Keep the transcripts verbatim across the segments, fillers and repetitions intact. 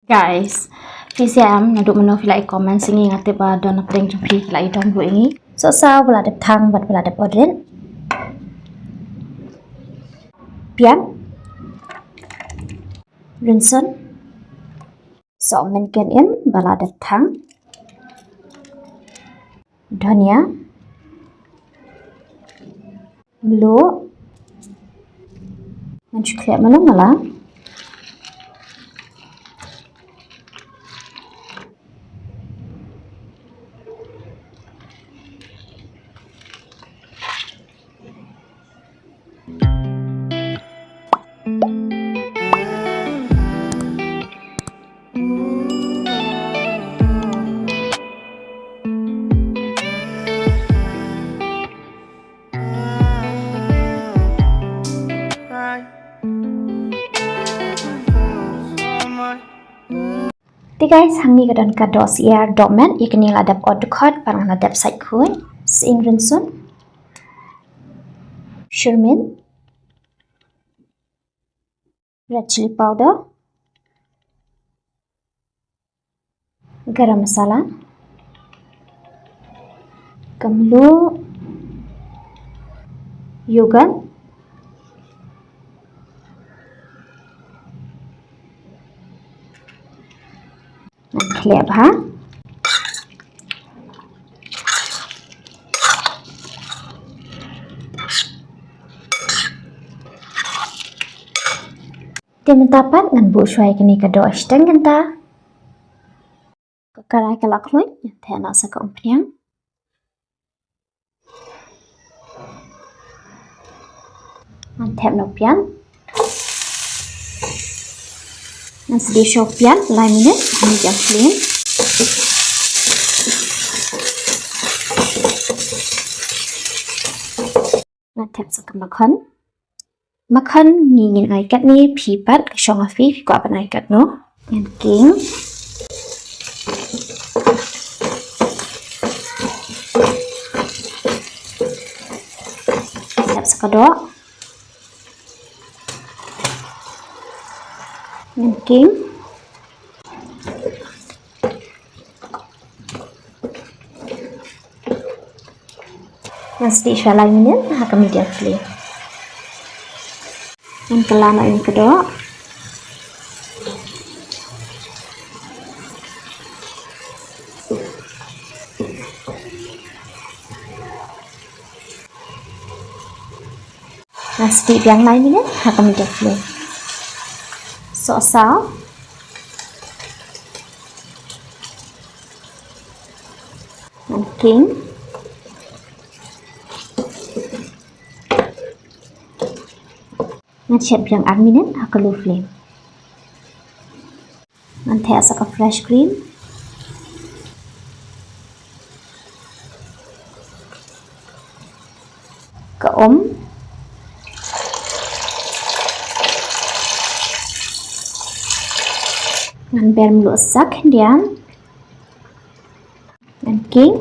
Guys, phi shem naduh mynno phi la i comment ïa ngi, nga tip ba don na pdeng jong phi ki la i dom ruh ïa ngi. Sohsaw ba la dep thang bad ba la dep ot rit. Pian. Rynsun. Sohmynken im ba la dep thang. Dhania. Mluh. Ngan shu khleh malu mala. Te guys, hangne ka don ka doh syiar dohmed, ïa kane la dep ot dkhot bad nga la dep sait khuid. Sying rynsun. Shyrmit. Red chilli powder. Garam masala. Ka mluh. Yogurt. Ngan khleh bha. Te mynta pat ngan buh shuwa ïa kane ka doh shiteng kynta. Ka karai ka la khluit, ngan theh noh sa ka umphniang. Ngan thep noh pian. Ngan sdieh shuwa pian lai minit, medium flame. Ngan thep sa ka makhon. Makhon ngi ngin ai katne, phi pat ka shong ha phi, phi kwah ban ai katno. Ngan king. Thep sa ka doh. Ngan king. Ngan sdieh shuwa lai minit ha ka medium flame. Ngan kylla noh ïa ka doh. Ngan sdieh biang lai minit ha ka medium flame. Sohsaw. Ngan king. Ngan shet biang ar minit ha ka low flame. Ngan theh sa ka fresh cream. Ka um. Ngan ber mluh sa khyndiat. Ngan king.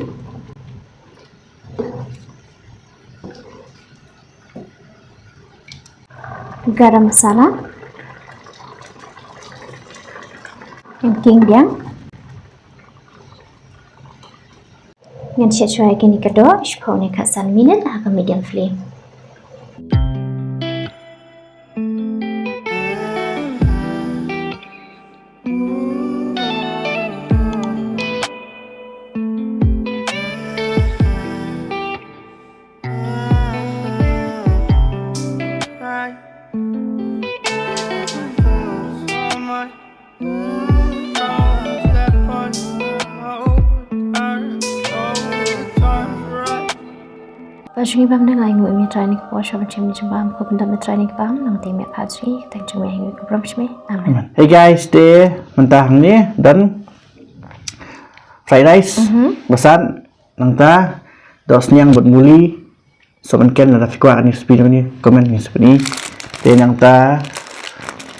Garam masala. Ngan king biang. Ngan shet shuwa ïa kane ka doh shiphew ne khatsan minit ha ka medium flame. Ba jong ngi bym dang ai nguh ïa me Trai ne ka por sha ban shim ne jingbam, ko pyndap me Trai ne ka bam, nangta ïa me Kpa Jong ngi, tang jong me ha ïing ka burom shmai. Amen. Hey guys, te mynta hangne don fried rice, mhm, basan, nangta dohsniang bad muli, sohmynken lada phi kwah kane recipe jong ngi, comment ngi sa pyni. Te nangta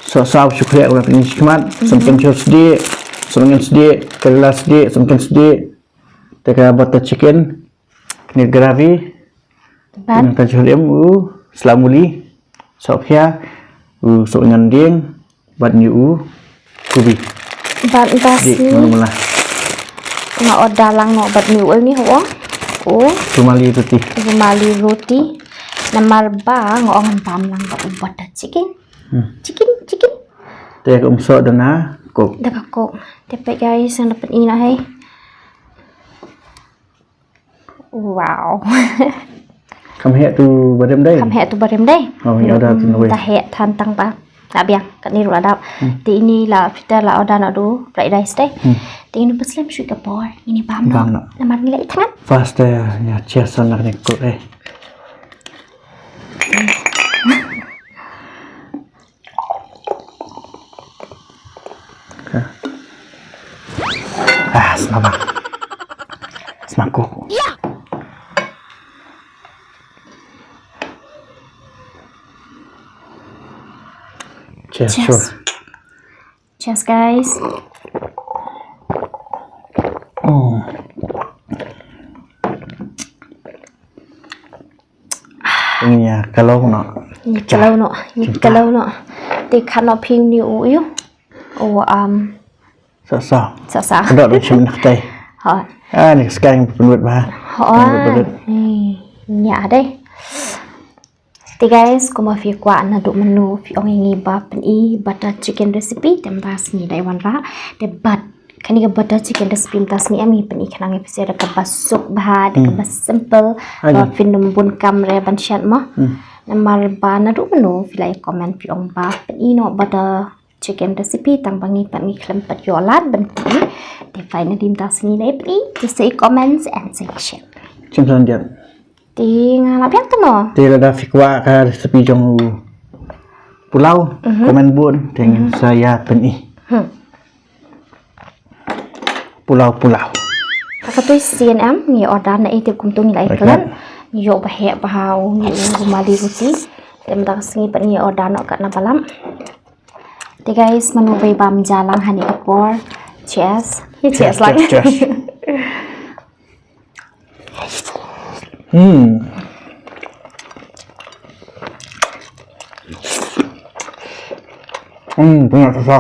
sohsaw shu khleh kumba pyni shakhmat, mhm, sohmynken shu sdieh, sohmynken sdieh, karela sdieh, sohmynken sdieh. Te ka butter chicken, kane gravy. Bad nangta jhur im u sla muli, sohkhia, u sohñion dieng, bad ngi u kubi. Bad mynta sngi nga order lang noh bad ni u ni ho. O, Rumali roti. Rumali roti. Namar ba nga ong bam lang bad u butter chicken. Hmm. Chicken, chicken. Te ka um soh da na coke. Da ka coke. Te peit guys, nga da pyni noh hi. Wow. Kham heh tu barim dei. Kham heh tu barim dei. Oh, ïa order tu nawei. Ta heh than tang ba. La biang kat ni ruh la dap. Hmm. Te ini la Peter la order noh du fried rice dei. Hmm. Te ini peslem shui ka por. Ini bam noh. Bam noh. Namar ni la i thangan. First dei, ïa, cheers on na kane coke dei. Ah, sma bang. Sma coke. Cheers. Cheers. Sure. Cheers, guys. Oh. Ngi ïa kalaw noh. Ngi kalaw noh. Ngi kalaw noh. Te kano phi ni u ïu. O, um, sa sa. Sa sa. Ka dok dang shim nak tai. Ha. Ah, ni sekarang penut bah. Ha. Penut, penut. Ni ada. Te guys, kumba phi kwah naduh mynno phi ong ïa ngi ba pyni butter chicken recipe, te mynta sngi dei wanrah. Te bad kane ka butter chicken recipe mynta sngi em ngi pyni khnang ïa phi da kaba suk bha, da kaba simple. Ba phin ym bun kam re ban shet mo. Namar ba naduh mynno phi la ïa comment phi ong ba pyni noh butter chicken recipe tang ba ngi pat ngi khlem pat ïoh lad ban pyni. Te phi na dim ta sngi dei pyni. Te say comments and say share. Chim san diat. Te nga la biang tu mo. Te lada phi kwah ka recipe jong u pulao, comment bun, te ngin sa ïa pyni. Pulao, pulao. Ka tu C N M ngi order na ite kum tu ngi la iklan. Ngi ïoh ba heh ba hau ngi u mali ruti. Te mynta sngi pat ngi order noh kat na balam. Te guys, mano bai bam jalang hani apor. Cheers. Cheers, cheers lang. Hmm. Hmm, pynah sa sa.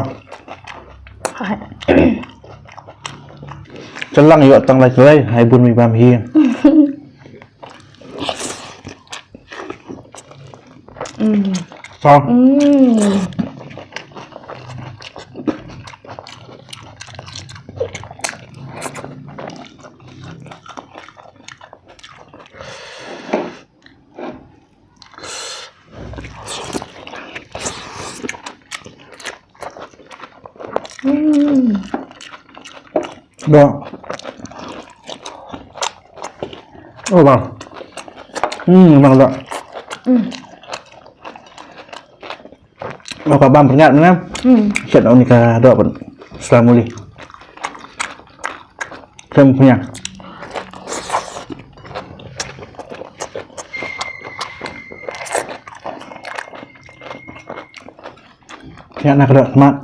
Chelang ïoh tang lai lai, hai bun mi bam hi. Mm. Sa. Mm. Mm. Dah. Oh, bang. Hmm, bang dah. Mm. Ka bam pynïap ne. Hmm. Shet uni ka dok pun. Slamuli. Kem pynïap. Pynïap na ka dok smat.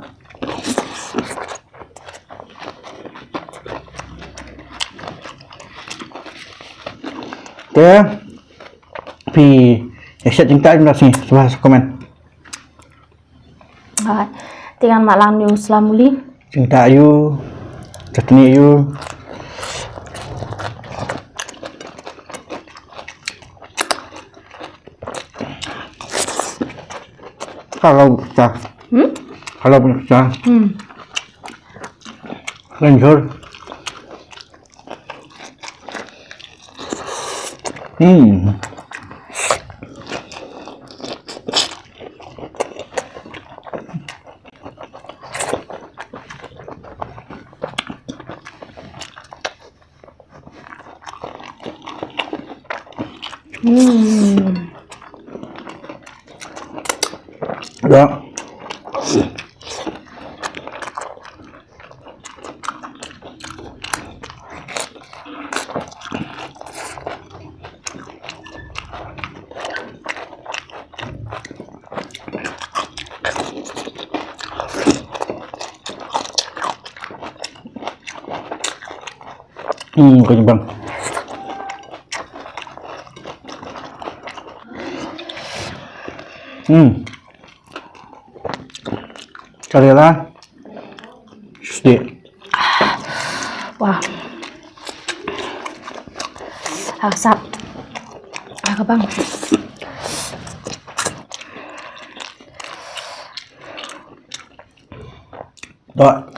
Te phi ïa shet jingtah jingmut sini, sngewbha comment. Alright. Te ngan mad lang ïa u slamuli. Jingtah ïa u, chutney ïa u. Ka law pynshai. Hmm? Ka law pynshai. Hmm. Ka jhur. Hmm. Hmm. Dah. Hmm, kenyang. Hmm. Kari lah. Ti. Wah. Asap. Agak bang. Dok.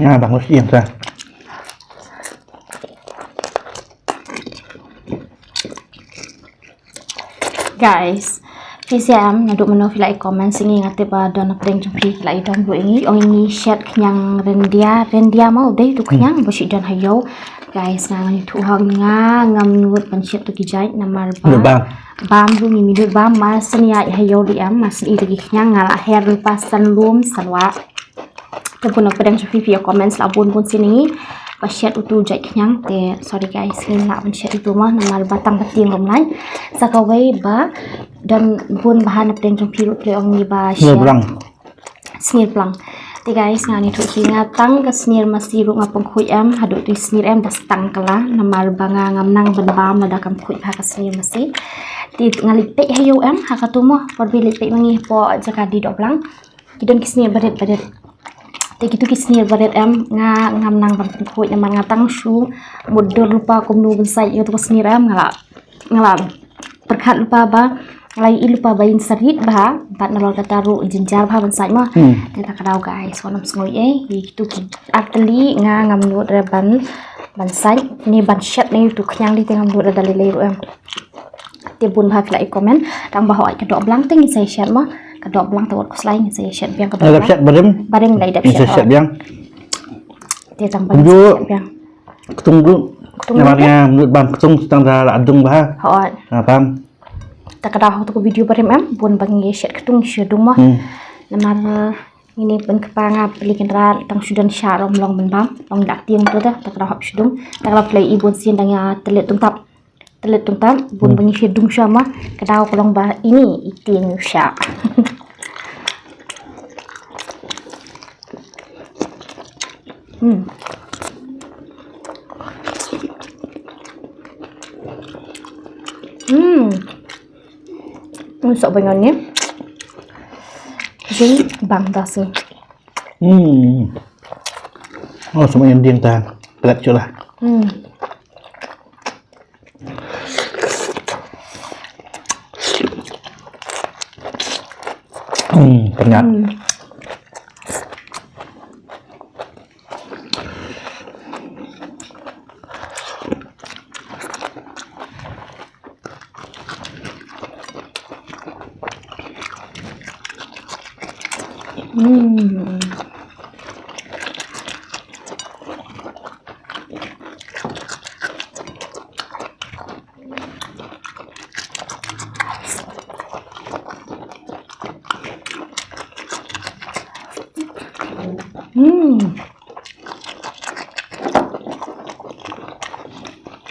Nga bang mesti yang sa. Guys, phi shem naduh mynno phi la i comment sha ngi, nga tip ba don na pdeng jong phi la i don ruh ïa ngi. Ong ïa ngi shet khñiang ryndia, ryndia mo dei tu khñiang ba shu don ha ïew. Guys, nga ngam ïathuh hok, nga ngam nud ban shet tu ki jait namar ba bam ruh ngi mih lut bam, mar shen ïa ha ïew dei em, mar shen i tu ki khñiang. Nga la her lypa san lum san wah. Te bun na pdeng jong phi phi ïa comments la bun bun sien ïa ngi ba shet utu jait khñiang. Te sorry guys, ngim lah ban shet utu mo namar ba tang ba tieng rum lai. Sa kawei ba don bun bha na pdeng jong phi ruh phi ong ngi ba shet sngew plang. Te guys, nga ngam ïathuh hi, nga tang ka snier masi ruh nga pynkhuid em, haduh tu snier em da stang kala namar ba nga ngam nang ban bam lada kam khuid bha ka snier masi. Te nga leit peit ha ïew em, ha katu mo, por ba leit peit ma ngi hapoh jaka die dohblang. Ki don ki snier barit barit. Te kitu ki snier barit em, nga ngam nang ban pynkhuid namar nga tang shu mutdur lypa kumno ban sait ïa katu ka snier em, nga la, nga la pyrkhat lypa ba, nga la ïohi lypa ba in sa rit bha, bad nalor kata ruh jynjar bha ban sait mo. Hmm. Te ta ka daw guys, wat nym sngew ei, ïa kitu ki ar tylli nga ngam nud re ban, ban sait, ne ban shet ne utu khñiang dei te ngam nud re da lei lei ruh em. Te bun bha phi la i comment, tang ba hooid ka dohblang te ngin sa ïa shet mo, ka dohblang te wat khuslai ngin sa ïa shet biang ka dohblang. Dep shet barim. Barim la i dep shet, shet biang. Te tang ba ngin sa ïa shet biang. Ktung ruh. Ktung ruh. Namar nga mut bam ktung tang da la dung bha. Hooid. Nga bam. Ta ka daw ha tu ka video barim em, bun ba ngi shet ktung shu dung mo. Hmm. Namar ngin ïa pynkpa nga pli kynrad tang shu don sha rom long ban bam, long dak tieng tu ta, ta ka daw hap shu dung. Ta ka daw pli i bun sien dang ïa tlet tungtap. Tlet tungtap, bun ba ngi shu dung sha mo, ka daw ka long ba ini i tieng sha. Hmm. Hmm. Mun sok bangon ni. Jing bang dasi. Hmm. Oh, semua yang din ta. Kelak culah. Hmm. Hmm, penyat. Hmm. Hmm. Hmm.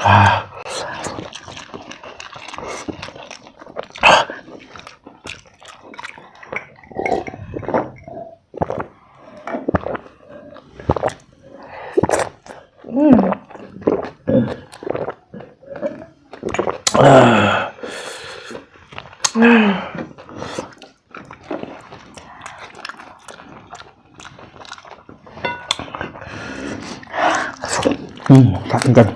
Ah. Hmm, tak enggan.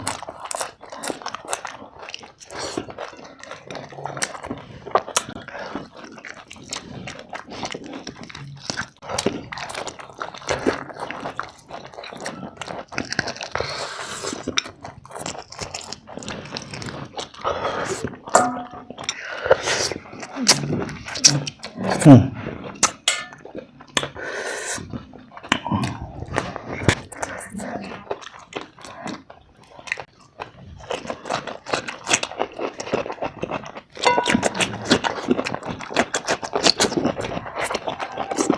Hmm.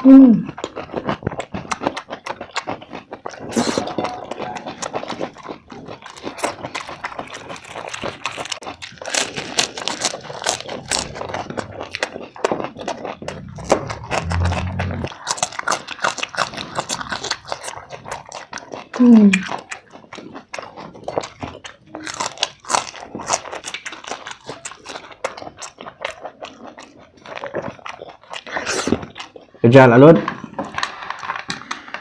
Hmm. Hmm. Ka ja la lut.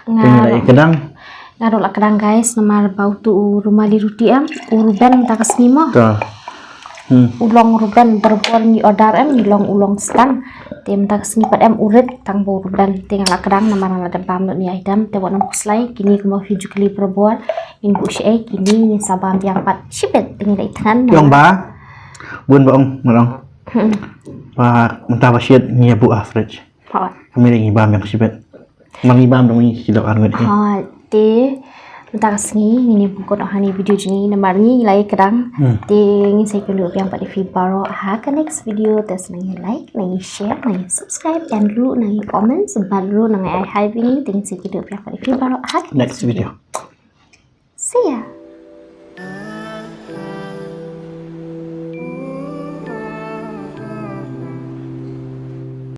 Nga ruh la kdang. Nga ruh la kdang, guys, namar ba utu u rumali ruti em, u Ruben mynta ka sngi mo. To. Hmm. U long Ruben, barabor ngi order em, ngi long u long stang. Te mynta ka sngi pat em u rit, tang ba u Ruben. Te nga la kdang namar nga la dep bam lut ïa item, te wat nym khuslai, kine kumba phi ju kylli barabor, ngin buh shaei, kine ngin sa bam biang pat shibit, te ngi la ïathngan. Ong ba, bun ba ong, nga ong. Hmm. Ba mynta ba shit ngi buh ha fridge. Hooid. Kane ngi bam biang shibit. Ngi bam dang ngi kilo ar ngut. Hooid, te mynta ka sngi ngin ïa pynkut hangne video jong ngi namar ngi la ïa kdang. Hmm. Te ngin sa ïakynduh biang pat ïa phi baroh ha ka next video. Te sngewbha ngi like, ngi share, ngi subscribe, and ruh ngi comment, bad ruh ngi ai hai bini, te ngin sa ïakynduh biang pat ïa phi baroh ha ka next video. See ya.